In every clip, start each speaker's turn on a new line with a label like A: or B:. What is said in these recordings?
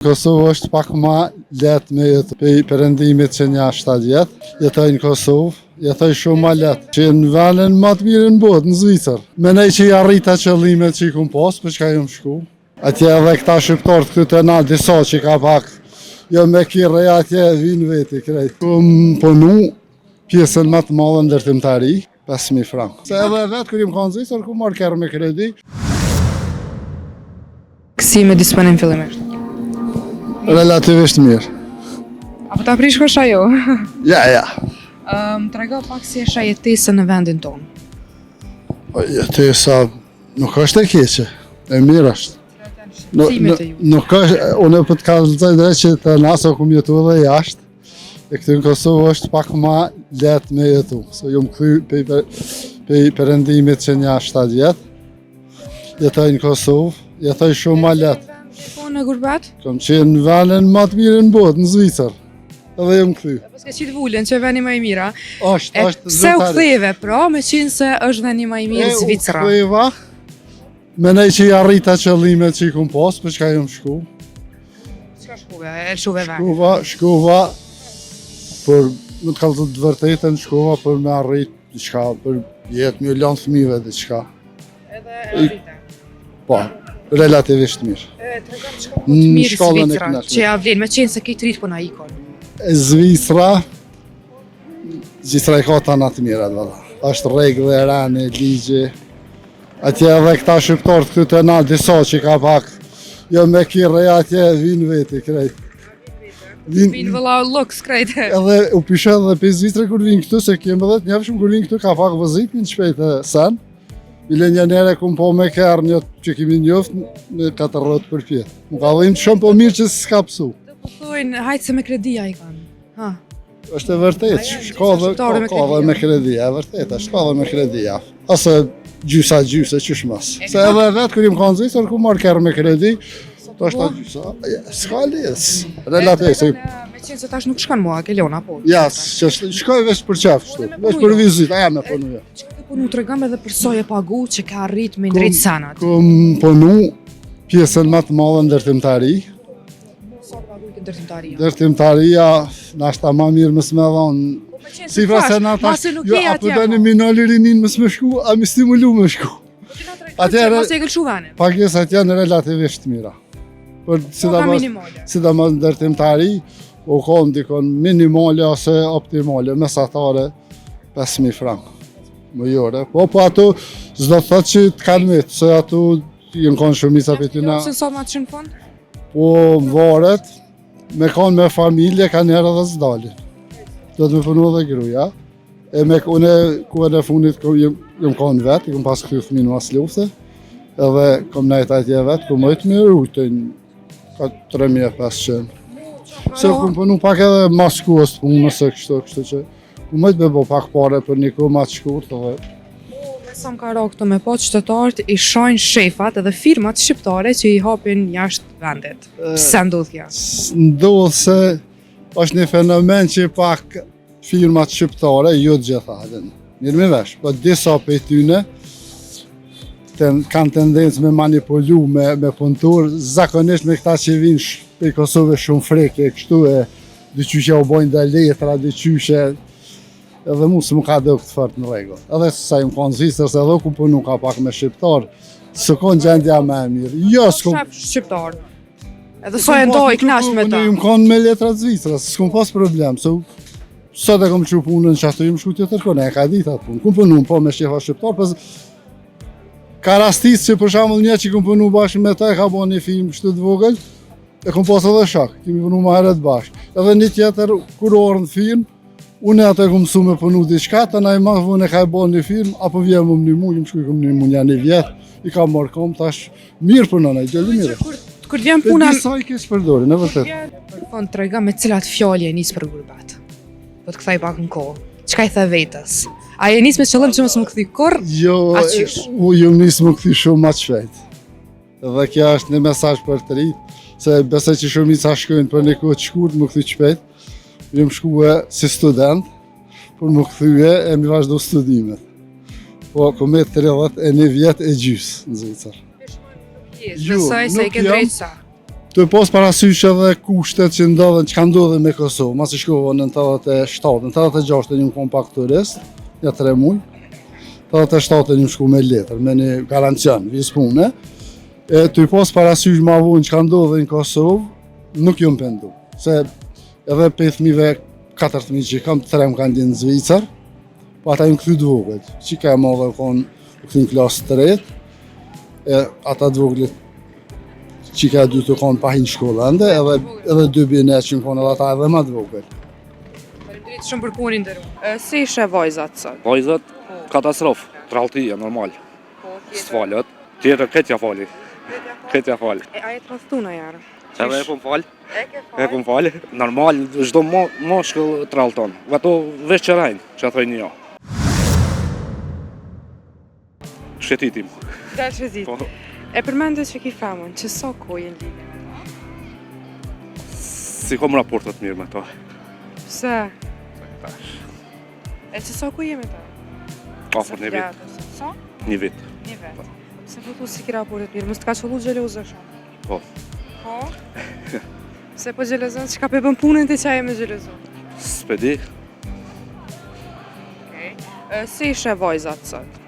A: Kosovë është pak ma lehtë me jetu. Pej perëndimit që nja 7 vjet, jetoj në Kosovë, jetoj shumë ma lehtë. Që në vendin ma të mirë në botë, në Zvicër. Menoj që i arrita qëllimet që i kum pas, për çka jom shku. Atje edhe këta shqiptarët këtu te na disa që ka pak, jo me kerre atje vinë veti krejt. Kum punu pjesën ma të madhe ndërtimtari, 5.000 frank. Se edhe vetë kur jom kanë Zvicër, kum marrë kerr me kredi.
B: Si me disponim fillimisht?
A: Relativisht mirë.
B: A po ta prish kosha jo?
A: Ja, ja.
B: Um, trego pak si e sheh jetesën në vendin tonë.
A: Po, Jetesa nuk është e keqe, e mirë është.
B: Nuk,
A: nuk është, unë po të kallzoj drejt që te na se kum jetu edhe jashtë, e këtu në Kosovë është pak ma lehtë me jetu. Se jom kthy pej, pej perëndimit që nja 7 vjet, jetoj në Kosovë, jetoj shumë ma lehtë.
B: Po në gurbet?
A: Kom qenë në vendin ma të mirë në botë, në Zvicër. Edhe jom kthy.
B: Po s'ke qitë vulën që veni më i mirë, a?
A: Është, është
B: Pse u ktheve, pra, me qenë se është veni më i mirë Zvicra?
A: E, u ktheva, menoj që i arrita qëllimet që i kum pas, për çka jom shku.
B: Çka shkuve, e lëshuve
A: vendin? Shkuva, shkuva, për, me të kallzu të vërtetën, shkuva për me arrit diçka, për jetë, me lanë fëmijëve diçka.
B: Edhe e arrite.
A: Po, relativisht mirë.
B: E, tregom çka ka të mirë Zvicra, që ja vlen, me qenë se krejt t'rijt po na ikon.
A: E Zvicra, Zvicra i ka tana të mirat, valla. është rregull e reni, ligji. Atje edhe këta shqiptarët këtu te na disa që ka pak, jo me kerre atje vinë veti, krejt.
B: Vinë vin vëlla luks krejt.
A: Edhe u pishe edhe prej Zvicre kur vinë këtu, se kemë edhe të njefshëm kur vinë këtu ka pak vozitin shpejt e sen. Bile një nere kum po me kerr një që kemi njoft me katër rrotë përpjetë. Më ka dhimbë shumë, po mirë që s'ka pësu.
B: Të po thojnë, hajtë se me kredia i kanë. Ha.
A: Është e vërtet, shka dhe, ka, ka dhe me kredia, e vërtet, është ka dhe me kredia. Ose gjysa gjysa, qysh mas. Se edhe vetë kur jom kanë Zvicër, kum marrë kerr me kredi, të është ta gjysa, s'ka lidhje,
B: relativt. Me qenë se tash nuk shkon mua, ke lona, po.
A: Ja, shkoj veç për qef, kështu, veç për vizitë, a ja me punu,
B: ja. Çka ke punu tregom edhe për sa je pagu që ke arrit me ndreq senat?
A: Kum punu pjesën më të madhe ndërtimtari.
B: Sa pagu ke ndërtimtaria?
A: Ndërtimtaria, nashta ma mirë mos me dhonë.
B: Po me qenë se tash, se na tash,
A: jo, a po doni me nalë rinin mos me shku, a me stimulu me shku.
B: Po Atëherë, mos e ke lëshu
A: venin. Pagesat janë relativisht mira. Për sidomos, sidomos ndërtimtari, u konë dikun minimale ose optimale, mesatare, 5.000 frank mujore. Po, po ato s'do të thotë që të kanë metë, se ato janë konë shumica prej tyne.
B: Se sa ma të në fund?
A: Po, varet, me konë me familje, kanjëherë edhe s'dalin. Do të me punu edhe gruja. E me une, kohën e fundit, jom, jom konë vetë, i kom pas kthy fëmin mas lufte, edhe kom nejtë atje vetë, kom mujtë me rujtë, ka 3500. Se kom punu pak edhe mas kohës të punës, e kështu, kështu që kom mujtë me bo pak pare për një kohë ma të shkurt, edhe
B: Me sa më ka ra këto me po qytetarët i shajnë shefat edhe firmat shqiptare që i hapin jashtë vendit. Pse ndodh kjo?
A: Ndodh se është një fenomen që pak firmat shqiptare, jo të gjitha, edhe mirë me vesh, po disa prej tyne ten, kanë tendencë me manipulu me, me punëtor, zakonisht me këta që vinë prej Kosove shumë freke, kështu e diqysh jau bojnë dhe letra, diqysh e, edhe mu s'më ka dokë të fort në rregull. Edhe sa jam konë Zvicër, se edhe ku punu ka pak me shqiptar, s'u konë gjendja më e mirë. Jo,
B: s'kom... Shef shqiptar. Edhe sa e ndoj knaq me
A: ta. Unë jam konë me letra të Zvicrës, s'kom pas problem, se sot e kom lshu punën që ato jam shku tjetër kone, e ka ditë atë punë. Kum punu, po me shefa shqiptar, po ka rastis që për shembull një që kum punu bashkë me ta e ka bo një firmë kështu të vogël, e kom pas edhe shok, kemi punu ma herët bashkë. Edhe një tjetër, kur ardhë në firmë, Unë atë e kom mësu me punu diçka, të na i ma vonë e ka e bo një firmë, apo vjen më një mu, jam shku i kom një mu një një vjet, i ka marrë kom, tash mirë punon ai, djali mirë.
B: Kur, kur vjen puna...
A: Disa i keqpërdorin, e vërtet.
B: Për fund, tregom me cilat fjalë je nis për gurbet. Po të kthej pak në kohë. Çka i the vetes? A je nis me qëllim që mos m'u kthy kurrë?
A: Jo, u jam nis m'u kthy shumë ma shpejt. Dhe kjo është një mesazh për të rinjtë, se besoj që shumica shkojnë për një kohë të shkurt, m'u kthy shpejt. Jam shkue si student, por m'u kthye e mi vazhdu studimet. Po, kom met 31 vjet e gjys në Zvicër.
B: Jo, Besoj se i ke drejt sa.
A: Tu pas parasysh edhe kushtet që ndodhen, që ka ndodhur me Kosovë, masi shkova në 87, në 86 jom kon pak turist, nja 3 muj. 87 jom shku me letër, me një garancion, vizë pune. E tu pas parasysh ma vonë që ka ndodhur në Kosovë, nuk jom pendu. Se edhe prej fëmijëve, katër fëmijë që kam, tre më kanë lind në Zvicër, po ata janë kthy të vogël. Çika e madhe u kon u kthy në klasë të tretë, e ata të voglit Çika e dytë u konë pa hi në shkollë ende, edhe, edhe dy bijtë që në konë edhe ata edhe ma të vogël.
B: Faleminderit shumë për kohën i nderuar. Si i sheh vajzat sot?
C: Vajzat, po. katastrofë, tradhtia, normal. Po, S'falet, tjetër këtë ja fali. Këtë ja fali.
B: E a je tradhtu najherë?
C: Edhe e kom falë. E ke falë? E kom falë. Normal, çdo mashkull tradhton. Ato veç që rrejnë, që thojnë jo. Shëtitim.
B: Dal shëtit. Po. E përmende që ki femën, që sa kohë je në lidhje me ta?
C: S'i kom raportet mirë me to.
B: Pse? Tash. E që sa kohë je me ta?
C: Afër një vit.
B: Sa?
C: Një vit.
B: Një vit. Po. Pse po thu s'i ki raportet mirë? Mos të ka qëllu xheloze shumë?
C: Po.
B: Po? Pse po xhelozon? Çka pe bën punën ti që ajo me xhelozu?
C: S'pe di.
B: Okej. Si i sheh vajzat sot?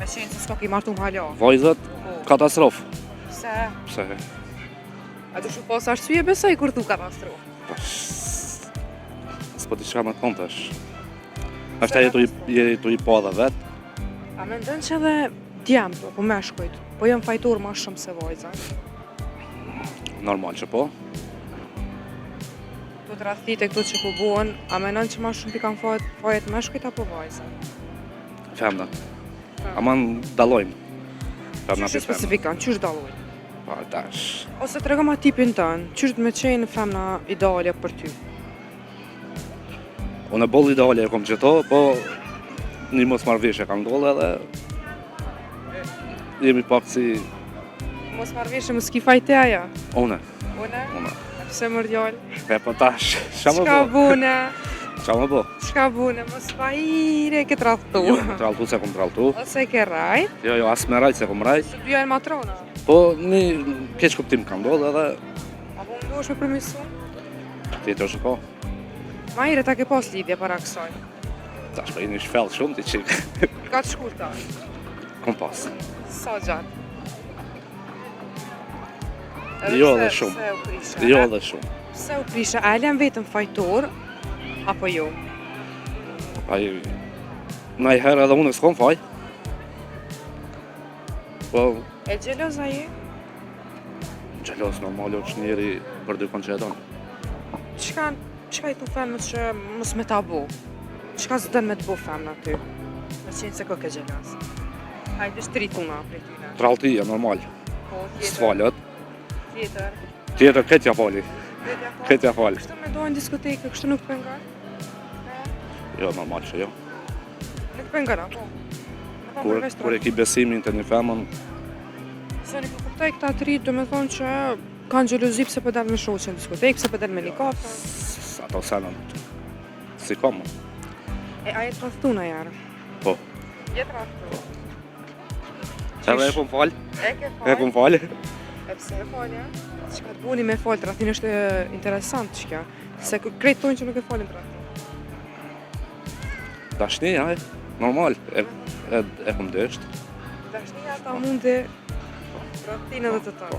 B: Me qenë se s'koke i martum hala.
C: Vajzat, po. katastrofë.
B: Pse?
C: Pse?
B: A të shumë pas arsye besoj kur thu katastrofë?
C: Po, s'po di çka me thonë tash. Ashtë je tu i, tu i pa dhe vetë.
B: A mendon që edhe djemtë, apo meshkujt, po janë fajtor ma shumë se vajzat?
C: Normal që po.
B: Këto tradhtitë këto që po bohen, a mendon që ma shumë i kanë fajet, fajet meshkujt apo vajzat?
C: Femnat. Aman dallojnë.
B: Femnat Qysh e specifikon, qysh dallojnë?
C: Pa, po, tash.
B: Ose tregoma tipin tënd, qysh do me qenë femna ideale për ty?
C: Unë boll ideale e kom qëto, po një mosmarrëveshje ka ndodhë edhe jemi pak si...
B: Mosmarrëveshje, mos ki faj ti ajo?
C: Une.
B: Une? Une. E pse mor djalë?
C: E po tash, çka me bo?
B: Çka bune?
C: Çka me bo?
B: Çka bune? Mos fajire ke tradhtu.
C: Jo, tradhtu s'e kom tradhtu.
B: Ose ke rrajt?
C: Jo, jo, as me rrajt s'e kom rrajt.
B: Se dy janë matrona?
C: Po, një keqkuptim ka ndodhë edhe...
B: A po mundohesh me përmisu?
C: Tjetër që po.
B: Ma herët a ke pas lidhje para kësaj?
C: Tash po jeni shfell shumë ti çik.
B: Ka të shkurta.
C: Kom pas.
B: Sa gjatë?
C: Jo dhe shumë. Jo dhe shumë.
B: Pse u prishe? A e len veten fajtor apo jo?
C: Ai Najherë edhe unë s'kom faj.
B: Po E xheloz a je?
C: Xheloz normal është njeri për dikon që e don.
B: Çka çka i thu femnës që mos me ta bo? Çka s'don me të bo femna ty? Me qenë se koke xheloz. Hajde shtri tuna prej
C: tyne. Tradhtia, normal.
B: Po, tjetër.
C: S'falet.
B: Tjetër.
C: Tjetër, këtë ja fali. Këtë ja fali.
B: Kështu me dalë në diskotekë, kështu nuk pengon?
C: Jo, normal që jo.
B: Nuk pengon, apo?
C: Kur, kur e ki besimin te një femën...
B: Se nuk e kuptoj këta të rinjtë, do me thonë që kanë xhelozi pse po del me shoqen në diskotekë, pse po del me një kafe.
C: Ato sene, s'i kom.
B: E a je tradhtu najherë?
C: Po.
B: Je tradhtu?
C: Po. Edhe e kom falë.
B: E ke falë?
C: E kom falë.
B: E pse e falë, Çka të boni me falë tradhtinë është interesant që kjo. Se krejt thonë që nuk e falin tradhtinë.
C: Dashnia, e, normal, e, e, e kom desht.
B: Dashnia ta mundi tradhtinë edhe të tërë. Po.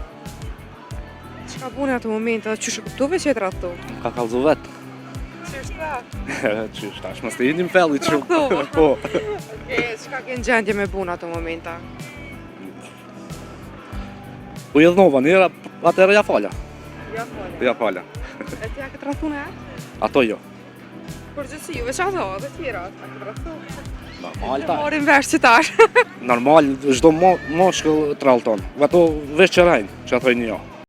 B: Çka bone ato momente, dhe qysh e kuptove që je tradhtu?
C: Ka kallzu vetë.
B: Qysh tha?
C: Qysh tash, mos të hinim felli që.
B: Tradhtova.
C: Po.
B: Okej, çka ke në gjendje me bu në ato momenta?
C: U idhnova njëra, atëherë ja fala.
B: Ja fala.
C: Ja fala.
B: E ti a ke tradhtu najherë?
C: Ato jo.
B: Përgjithësi, jo veç ato, edhe tjera, a ke tradhtu?
C: Normal ta.
B: Morim vesh që tash.
C: Normal, çdo mashkull tradhton. Ato veç që rrejnë, që thojnë jo.